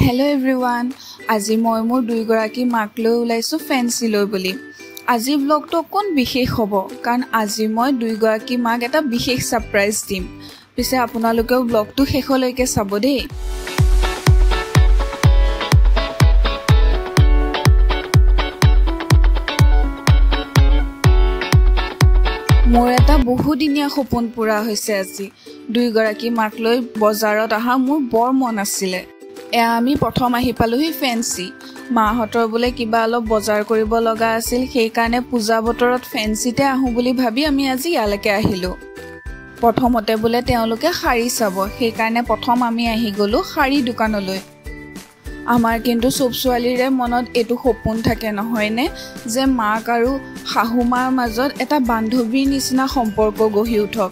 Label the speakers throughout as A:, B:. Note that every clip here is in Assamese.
A: হেল্ল' এভৰিৱান, আজি মই মোৰ দুয়োগৰাকী মাক লৈ ওলাইছোঁ ফেঞ্চিলৈ বুলি। আজিৰ ব্লগটো অকণ বিশেষ হ'ব, কাৰণ আজি মই দুয়োগৰাকী মাক এটা বিশেষ ছাৰপ্ৰাইজ দিম। পিছে আপোনালোকেও ব্লগটো শেষলৈকে চাব দেই। মোৰ এটা বহুদিনীয়া সপোন পূৰা হৈছে আজি। দুয়োগৰাকী মাক লৈ বজাৰত অহা মোৰ বৰ মন আছিলে। এয়া আমি প্ৰথম আহি পালোহি ফেঞ্চি। মাহঁতৰ বোলে কিবা অলপ বজাৰ কৰিব লগা আছিল, সেইকাৰণে পূজা বতৰত ফেঞ্চিতে আহোঁ বুলি ভাবি আমি আজি ইয়ালৈকে আহিলোঁ। প্ৰথমতে বোলে তেওঁলোকে শাৰী চাব, সেইকাৰণে প্ৰথম আমি আহি গ'লোঁ শাৰী দোকানলৈ। আমাৰ কিন্তু চব ছোৱালীৰে মনত এইটো সপোন থাকে নহয়নে, যে মাক আৰু শাহু মাৰ মাজত এটা বান্ধৱীৰ নিচিনা সম্পৰ্ক গঢ়ি উঠক।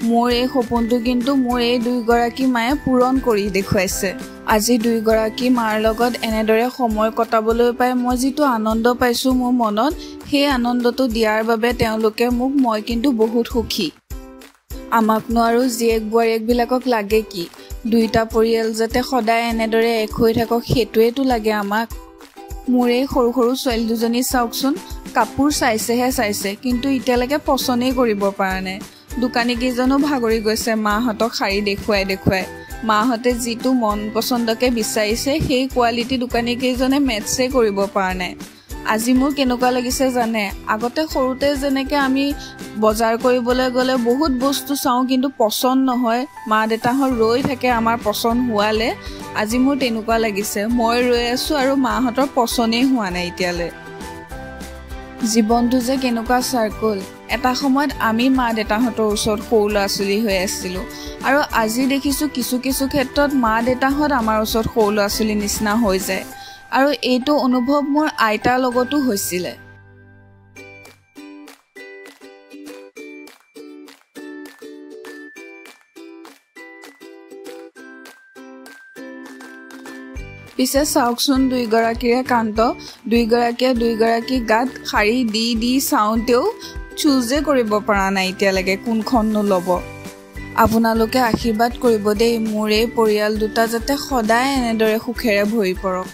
A: মোৰ এই সপোনটো কিন্তু মোৰ এই দুয়োগৰাকী মায়ে পূৰণ কৰি দেখুৱাইছে। আজি দুয়োগৰাকী মাৰ লগত এনেদৰে সময় কটাবলৈ পাই মই যিটো আনন্দ পাইছোঁ মোৰ মনত, সেই আনন্দটো দিয়াৰ বাবে তেওঁলোকে মোক, মই কিন্তু বহুত সুখী। আমাকনো আৰু জীয়েক বোৱাৰীয়েকবিলাকক লাগে কি, দুয়োটা পৰিয়াল যাতে সদায় এনেদৰে এক হৈ থাকক সেইটোৱেতো লাগে আমাক। মোৰ এই সৰু সৰু ছোৱালী দুজনী চাওকচোন, কাপোৰ চাইছেহে চাইছে, কিন্তু এতিয়ালৈকে পচন্দেই কৰিব পৰা নাই। দোকানীকেইজনো ভাগৰি গৈছে মাহঁতক শাৰী দেখুৱাই দেখুৱাই। মাহঁতে যিটো মন পচন্দকে বিচাৰিছে সেই কোৱালিটি দোকানীকেইজনে মেটছেই কৰিব পৰা নাই। আজি মোৰ কেনেকুৱা লাগিছে জানে, আগতে সৰুতে যেনেকৈ আমি বজাৰ কৰিবলৈ গ'লে বহুত বস্তু চাওঁ কিন্তু পচন্দ নহয়, মা দেউতাহঁত ৰৈ থাকে আমাৰ পচন্দ হোৱালে। আজি মোৰ তেনেকুৱা লাগিছে, মই ৰৈ আছোঁ আৰু মাহঁতৰ পচন্দেই হোৱা নাই এতিয়ালৈ। জীৱনটো যে কেনেকুৱা চাৰ্কল, এটা সময়ত আমি মা দেউতাহঁতৰ ওচৰত সৰু ল'ৰা ছোৱালী হৈ আছিলোঁ, আৰু আজি দেখিছোঁ কিছু কিছু ক্ষেত্ৰত মা দেউতাহঁত আমাৰ ওচৰত সৰু ল'ৰা ছোৱালীৰ নিচিনা হৈ যায়। আৰু এইটো অনুভৱ মোৰ আইতাৰ লগতো হৈছিলে। পিছে চাওকচোন দুয়োগৰাকীৰে কাণ্ড, দুয়োগৰাকীয়ে দুয়োগৰাকী গাত শাৰী দি দি চাওঁতেও চুজে কৰিব পৰা নাই এতিয়ালৈকে কোনখননো ল'ব। আপোনালোকে আশীৰ্বাদ কৰিব দেই মোৰ এই পৰিয়াল দুটা যাতে সদায় এনেদৰে সুখেৰে ভৰি পৰক।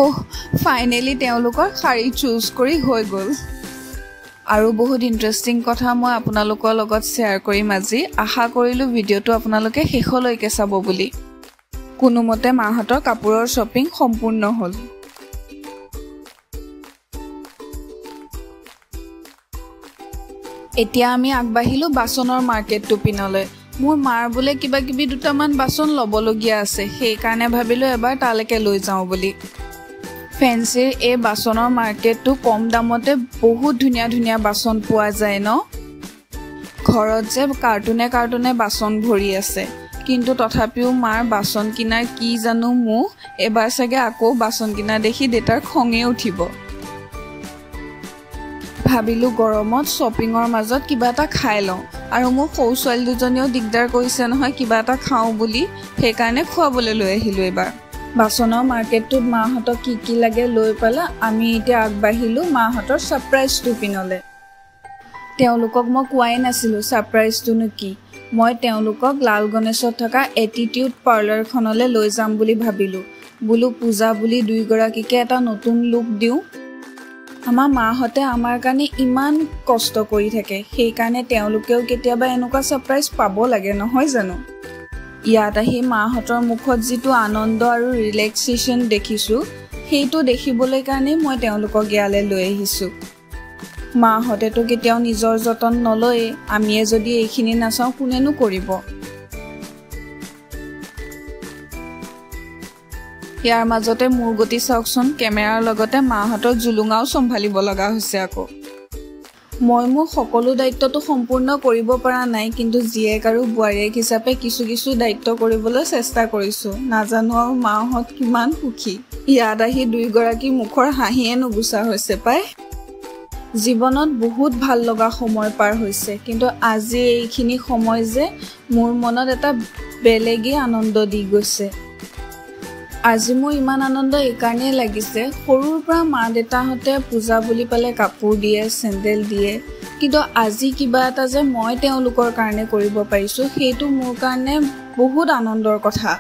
A: অহ, ফাইনেলি তেওঁলোকৰ শাৰী চুজ কৰি হৈ গ'ল। আৰু বহুত ইণ্টাৰেষ্টিং কথা মই আপোনালোকৰ লগত শ্বেয়াৰ কৰিম আজি। আশা কৰিলোঁ ভিডিঅ'টো আপোনালোকে শেষলৈকে চাব বুলি। কোনোমতে মাহঁতৰ কাপোৰৰ শ্বপিং সম্পূৰ্ণ হ'ল। এতিয়া আমি আগবাঢ়িলোঁ বাচনৰ মাৰ্কেটটো পিনলৈ। মোৰ মাৰ বোলে কিবা কিবি দুটামান বাচন ল'বলগীয়া আছে, সেইকাৰণে ভাবিলোঁ এবাৰ তালৈকে লৈ যাওঁ বুলি। ফেঞ্চিৰ এই বাচনৰ মাৰ্কেটটো কম দামতে বহুত ধুনীয়া ধুনীয়া বাচন পোৱা যায় ন। ঘৰত যে কাৰ্টুনে কাৰ্টুনে বাচন ভৰি আছে, কিন্তু তথাপিও মাৰ বাচন কিনাৰ কি জানো মোহ, এবাৰ চাগে আকৌ বাচন কিনা দেখি দেউতাৰ খঙে উঠিব। ভাবিলোঁ গৰমত শ্বপিঙৰ মাজত কিবা এটা খাই লওঁ, আৰু মোৰ সৰু ছোৱালী দুজনীয়েও দিগদাৰ কৰিছে নহয় কিবা এটা খাওঁ বুলি, সেইকাৰণে খুৱাবলৈ লৈ আহিলোঁ এইবাৰ। বাচনৰ মাৰ্কেটটোত মাহঁতক কি কি লাগে লৈ পেলাই আমি এতিয়া আগবাঢ়িলোঁ মাহঁতৰ ছাৰপ্ৰাইজটো পিনলৈ। তেওঁলোকক মই কোৱাই নাছিলোঁ ছাৰপ্ৰাইজটোনো কি। মই তেওঁলোকক লাল গণেশত থকা এটিটিউড পাৰ্লাৰখনলৈ লৈ যাম বুলি ভাবিলোঁ। বোলো পূজা বুলি দুয়োগৰাকীকে এটা নতুন লুক দিওঁ। আমাৰ মাহঁতে আমাৰ কাৰণে ইমান কষ্ট কৰি থাকে, সেইকাৰণে তেওঁলোকেও কেতিয়াবা এনেকুৱা ছাৰপ্ৰাইজ পাব লাগে নহয় জানো। ইয়াত আহি মাহঁতৰ মুখত যিটো আনন্দ আৰু ৰিলেক্সেশ্যন দেখিছোঁ, সেইটো দেখিবলৈ কাৰণেই মই তেওঁলোকক ইয়ালৈ লৈ আহিছোঁ। মাহঁতেতো কেতিয়াও নিজৰ যতন নলয়েই, আমিয়ে যদি এইখিনি নাচাওঁ কোনেনো কৰিব। ইয়াৰ মাজতে মোৰ গতি চাওকচোন, কেমেৰাৰ লগতে মাহঁতৰ জুলুঙাও চম্ভালিব লগা হৈছে আকৌ। মই মোৰ সকলো দায়িত্বটো সম্পূৰ্ণ কৰিব পৰা নাই, কিন্তু জীয়েক আৰু বোৱাৰীয়েক হিচাপে কিছু কিছু দায়িত্ব কৰিবলৈ চেষ্টা কৰিছোঁ। নাজানো আৰু মাহঁত কিমান সুখী। ইয়াত আহি দুয়োগৰাকী মুখৰ হাঁহিয়ে নুগুচা হৈছে পাই। জীৱনত বহুত ভাল লগা সময় পাৰ হৈছে, কিন্তু আজি এইখিনি সময় যে মোৰ মনত এটা বেলেগেই আনন্দ দি গৈছে। আজি মোৰ ইমান আনন্দ এইকাৰণেই লাগিছে, সৰুৰ পৰা মা দেউতাহঁতে পূজা বুলি পালে কাপোৰ দিয়ে, চেণ্ডেল দিয়ে, কিন্তু আজি কিবা এটা যে মই তেওঁলোকৰ কাৰণে কৰিব পাৰিছোঁ, সেইটো মোৰ কাৰণে বহুত আনন্দৰ কথা।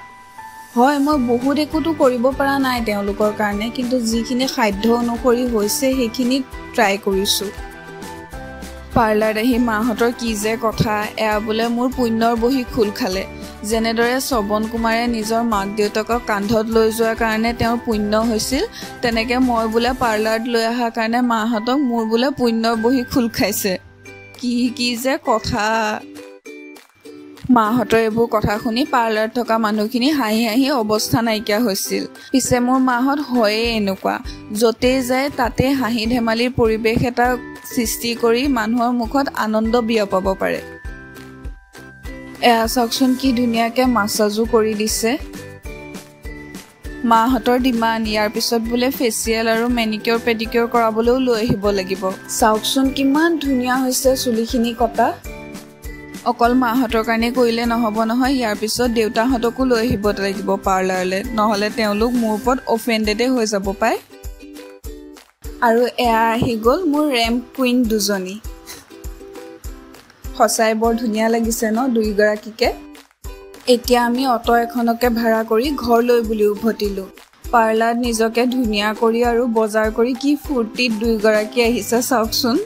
A: হয়, মই বহুত একোতো কৰিব পৰা নাই তেওঁলোকৰ কাৰণে, কিন্তু যিখিনি সাধ্য অনুসৰি হৈছে সেইখিনি ট্ৰাই কৰিছোঁ। পাৰ্লাৰত আহি মাহঁতৰ কি যে কথা, এয়া বোলে মোৰ পুণ্যৰ বহি খোল খালে। যেনেদৰে শ্ৰৱণ কুমাৰে নিজৰ মাক দেউতাকক কান্ধত লৈ যোৱাৰ কাৰণে তেওঁৰ পুণ্য হৈছিল, তেনেকৈ মই বোলে পাৰ্লাৰত লৈ অহাৰ কাৰণে মাহঁতক মোৰ বোলে পুণ্যৰ বহি খোল খাইছে। কি কি যে কথা! মাহঁতৰ এইবোৰ কথা শুনি পাৰ্লাৰত থকা মানুহখিনি হাঁহি হাঁহি অৱস্থা নাইকিয়া হৈছিল। পিছে মোৰ মাহঁত হয়েই এনেকুৱা, য'তেই যায় তাতেই হাঁহি ধেমালিৰ পৰিৱেশ এটা সৃষ্টি কৰি মানুহৰ মুখত আনন্দ বিয়পাব পাৰে। এয়া চাওকচোন, কি ধুনীয়াকৈ মাছাজো কৰি দিছে। মাহঁতৰ ডিমাণ্ড, ইয়াৰ পিছত বোলে ফেচিয়েল আৰু মেনিকিয়ৰ পেডিকিয়ৰ কৰাবলৈও লৈ আহিব লাগিব। চাওকচোন কিমান ধুনীয়া হৈছে চুলিখিনি কটা। অকল মাহঁতৰ কাৰণে কৰিলে নহ'ব নহয়, ইয়াৰ পিছত দেউতাহঁতকো লৈ আহিব লাগিব পাৰ্লাৰলৈ, নহ'লে তেওঁলোক মোৰ ওপৰত অফেণ্ডেডে হৈ যাব পায়। আৰু এয়া আহি গ'ল মোৰ ৰেম্প কুইন দুজনী। সঁচাই বৰ ধুনীয়া লাগিছে ন দুয়োগৰাকীকে। এতিয়া আমি অট এখনকে ভাড়া কৰি ঘৰলৈ বুলি উভতিলোঁ। পাৰ্লাৰত নিজকে ধুনীয়া কৰি আৰু বজাৰ কৰি কি ফূৰ্তিত দুয়োগৰাকী আহিছে চাওকচোন।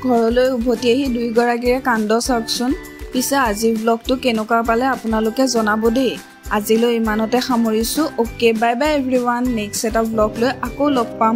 A: ঘৰলৈ উভতি আহি দুয়োগৰাকীৰে কাণ্ড চাওকচোন। পিছে আজিৰ ব্লগটো কেনেকুৱা পালে আপোনালোকে জনাব দেই। আজিলৈ ইমানতে সামৰিছোঁ। Okay, bye bye everyone. Next এটা ব্লগ লৈ আকৌ লগ পাম।